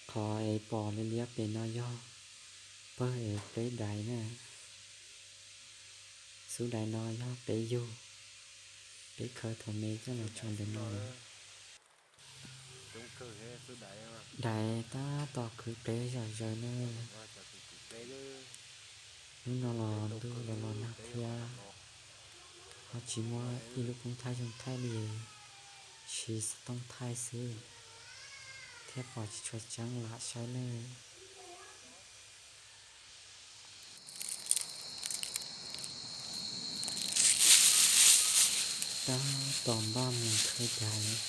Qhov es pom liab liab pem no yog pawg es peb dais na. Xub dais no yog peb yug, peb khawb thaum me coj los tso ntawm no lawm. Dais tab tom khwv peb zom zaws na. Hnub no los ntuj los los nag thiab, ho tsis muaj ib lub koob thaij zoo thaij li, siv xov tooj thaij xwb thiab pom tsis tshua tseeb lam saib ne. Tab tom npaj mus khawb dais.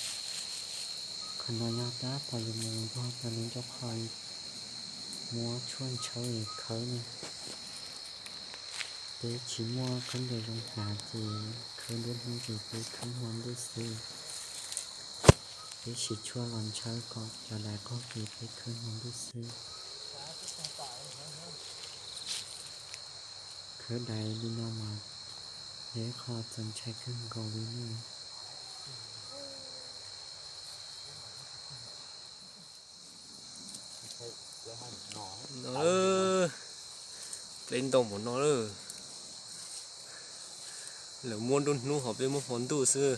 Qhov no yog tab tom yuav mus npog ntawm lub ncauj qhov muab tshuaj ntshaw khawb na. Peb tsis muaj khaub ncaws zoo tas ces khawb nruab hnub ces peb khawb hmo ntuj xwb. Peb siv tshuaj los ntshaw kom cov dais qaug ces peb khawb hmo ntuj xwb. Khawb dais li no mas yog ib qho txaus ntshai kawg nkaus li na. No, pleb ntau npaum no lawm. Lawv muab nruab hnub ho peb muab hmo ntuj xwb,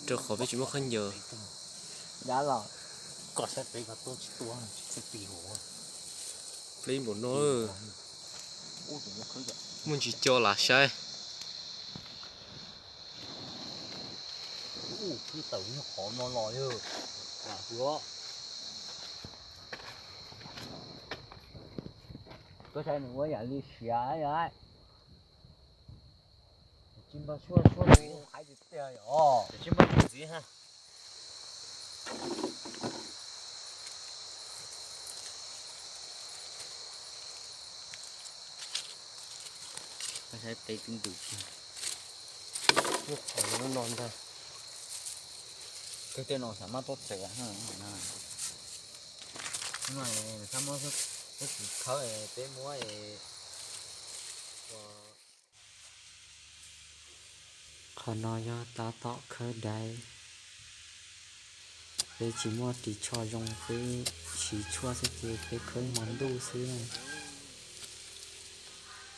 rau qhov peb tsis muaj khaub ncaws. Pleb npaum no, muaj ntsis co lam saib. Koj saib nws muab yam li siav yom. Tsis npog suab suab ntxiv, qaiv tiag tiag yom. Tsis npog ntxiv ha. Koj saib peb twb ntws kiag. Lub qhov no ntag. Kawg tej no xav maj tuaj txev na. Xab muab xwb, xwb tsis khawb peb muab. Qhov no yog tab tom khawb dais. Peb tsis muaj ris tsho zoo, peb siv tshuaj xwb ces peb khawb hmo ntuj xwb.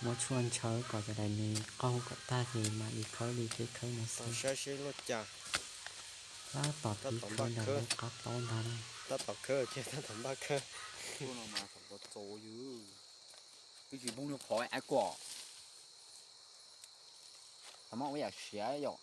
Muab tshuaj ntshaw kom cov dais nws qaug kom tag ces mam li khawb li peb khawb no xwb. Saib seb luaj cas. Tab tom pib khawb ntag, lub qab taub ntag na. Tab tom khawb ces tab tom npaj khawb. Twb tsis poob lub qhov ais kuam. Thaum mas ua yam siav yom.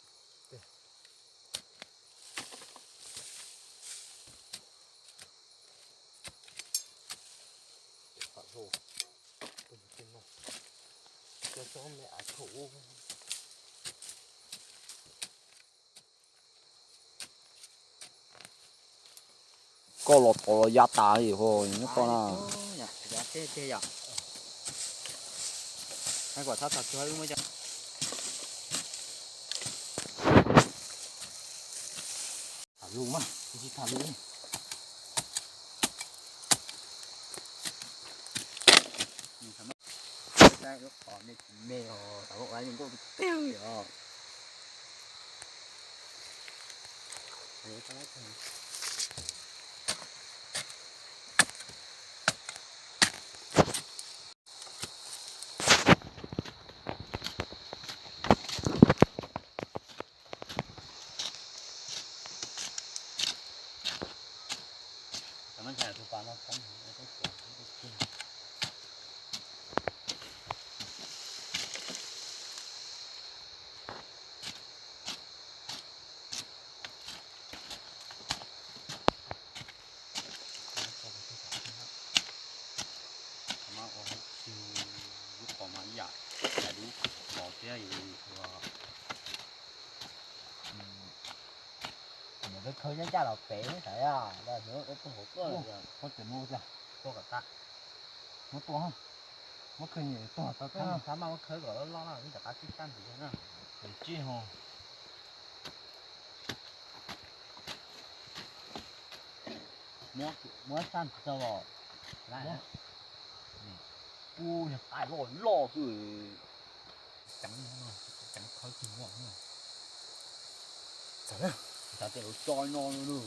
Koj los tod los ya tas li ho nyob koj na. Tham lus mas, tsis tham lus. Lub qhov me me os, tau lub qhov me nkauj tiag yom. Mas ua lub qhov mas yam, yam lub qhov thiab ua. Peb khawb nyob ncaj los pem tas, hnub ua phooj hauv tuaj, tuaj kom tas, muab tuaj, muab khawb nyem tuaj tau, tab mas muab khawb kom loj loj, ib rov qab tsib sab ntxiv na. Tsib ho. Muab sab ntxiv tau los. Ub, niag qaib loj loj xwb. Ceev, ceev khawb tig muaj. Xav tias lawv tso no no.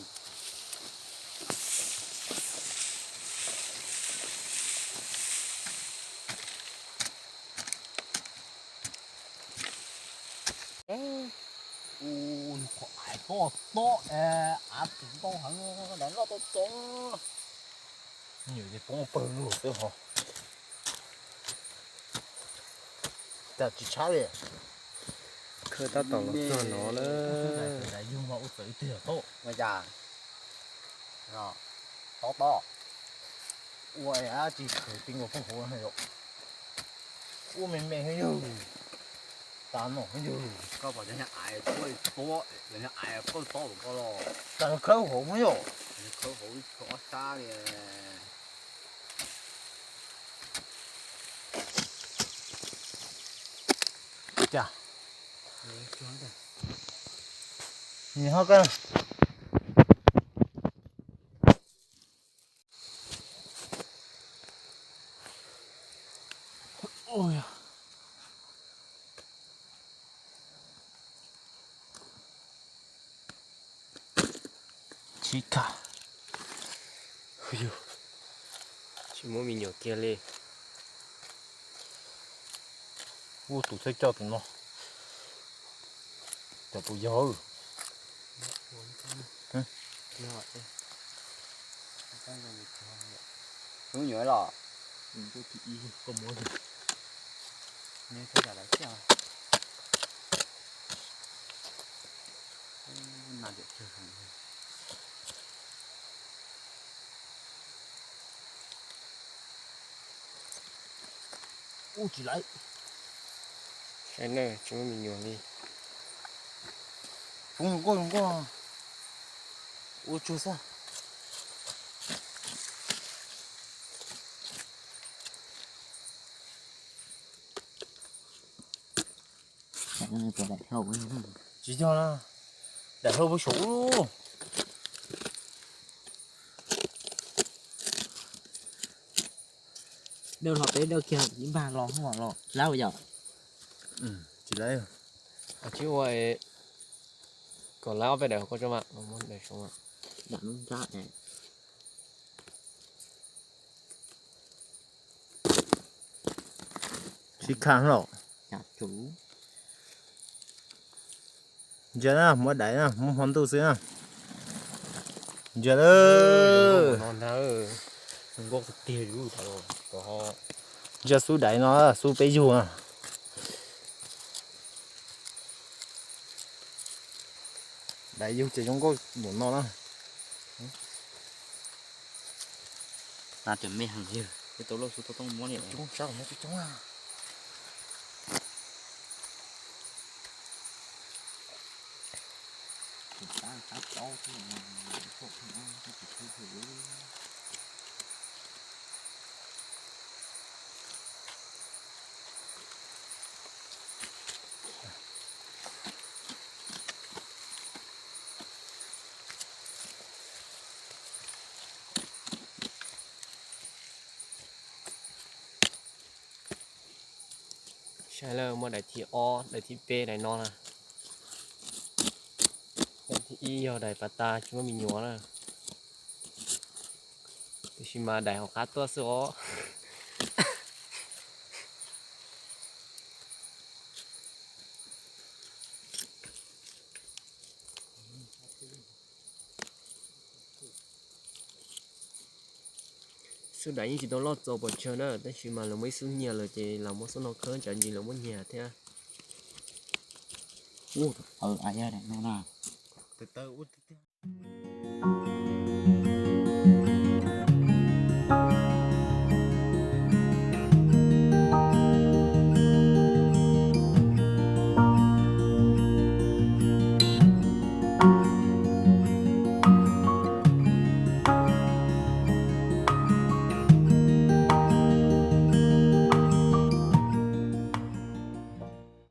Tob, av txwv ntau heev, daim loj tau txo. Nyuam ces poob pawg lug xwb ho. Cas tsis tshab li. Khawb tab tom los txog no lawm. Daim yug mas ua txawm ib teg tau. Ua cas? Tob tob. Ua dab tsi khawb ti nkaus poob hauv no yom. Ua me me yog. Tas no yog. Koj pom cov niag aiv tuab tuab, cov niag aiv koj tob los koj los. Tas khawb hauv no yom. Khawb hauv ob sab li. Cas. Nws ho koj. Tsis kam. Tsis muab me nyuam kiag li. Ua tus txhawj coj tus no. Cov tus yog. Lub nyuam los. Koj muab. Ub tsis laiv. Saib na, tsis muaj me nyuam li. Zoo nkauj zoo nkauj. Ua tsuag xwb. Tsis yog na, daim hlau puag saum ub. Dawj hlo peb dawj kiag ib npag los hov los lawm yom. Tsis laiv. Tsis ua, kom laiv ob peb daim hauv koj tso mas, muab daim saum. Dam lub nrab es. Sib khaj los. Ntsia na, muab daim na, muab hmo ntuj xwb na. Ntsia lawm. Ntsia xub daim no, xub peb yug na. Daim yug ces zoo nkauj npaum no na. Nas tseem me heev yawg, ib tau lauj xub tau toob muab li. Coob sab no coob coob. Saib lawm, muaj daim thib ob, daim thib peb, daim no na. Daim thib ib yog daim pas tas tsis muaj me nyuam na. Tiam sis mas daim hauv qab tuaj xwb os. Xub daim yeej tsis tau loj txaus pes tsawg na, tab sis mas lawv muaj ib xub nyiag lawm ces los muab xub no khawb tsam ntsis lawv muab nyiag thiab. Ub, ub.